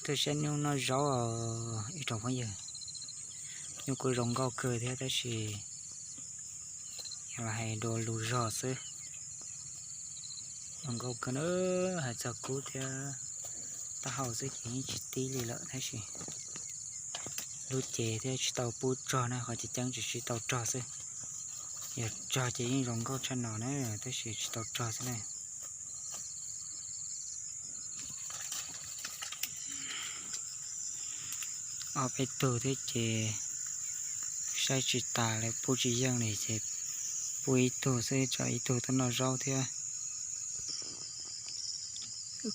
Tuaj saib nyuj noj zaub os ib tsoom phooj ywg. Nyuj kuj zoo nkauj kawg thiab tab sis yog los hais dua lus zog xwb. Zoo nkauj kawg na, hais txog kub thiab taub hau xwb ces yeej tsis tib li lawm tab sis lub cev thiab tsis tau pub tsog na, qhov cev ceeb tsis tau tsog xwb. Yog tsog ces yeej zoo nkauj tshaj no na, tab sis tsis tau tsog xwb na. Ob peb tug thiab ces saib tsis tas lawm, pub tsis yeej li ces pub ib tug xwb, tso ib tug tuaj noj zaub thiab.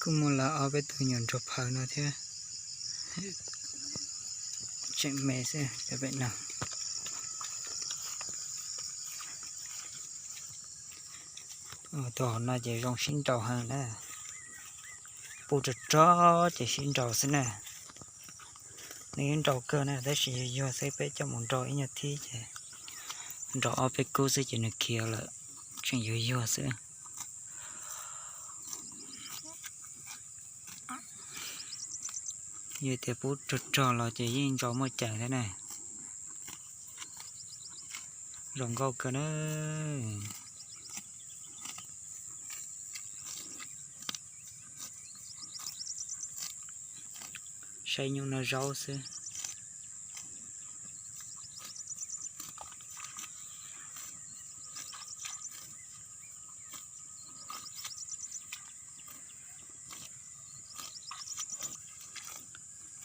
Kuj muaj lawv ob peb tug nyuam ntsuag phaws no thiab. Tseem me xwb cov pem no. Tus hauv no ces zoo sib nraus heev na. Pub rog rog ces sib nraus xwb na. Nws yeej nraus kawg na tab sis yuag yuag xwb, peb coj mus nrau ib nyuag thib ces nrau ob peb kub xwb ces nws khiav lawm, tseem yuag yuag xwb. Yog tias pub rog rog los ces yeej nrau muaj ceem thiab na. Zoo nkauj kawg na. Saib nyuj noj zaub xwb.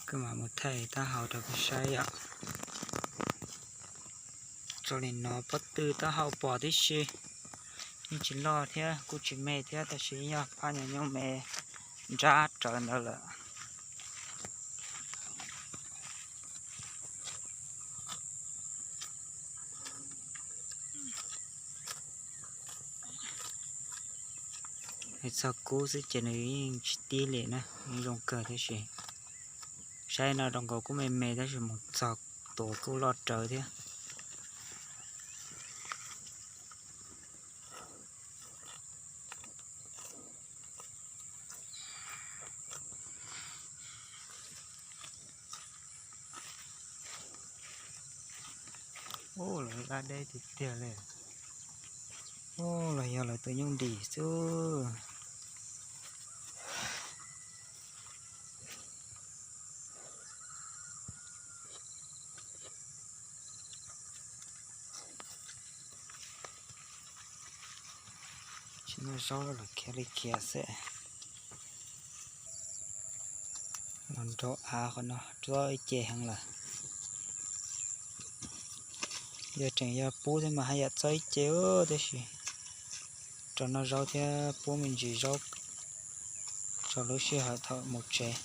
Kuv mam mus thaij taub hau rau peb saib yom. Tso li no pob tw taub hau pom tib si, yeej tsis loj thiab kuj tsis me thiab tab sis yog phab nyuag nyuj me nrab rawv ntawd lawm. Hais txog kub xwb ces nws yeej tsis tib li na, yeej zoo kawg tab sis saib no zoo nkaus kuj me me tab sis mus txog tuav kuj loj rawv thiab. Ub, lawv laj deb tiag tiag li. Ub, los yog lawv tus nyuj nrim xwb. Tsis noj zaub los khiav li khiav xwb. Los nrau av qhov no txob ib ce heev lawm. Yog tseem yog pub thiab mas haj yam txob ib ce tab sis rau noj zaub thiab pub me ntsis zaub rau lub sij hawm thaum mus tsev.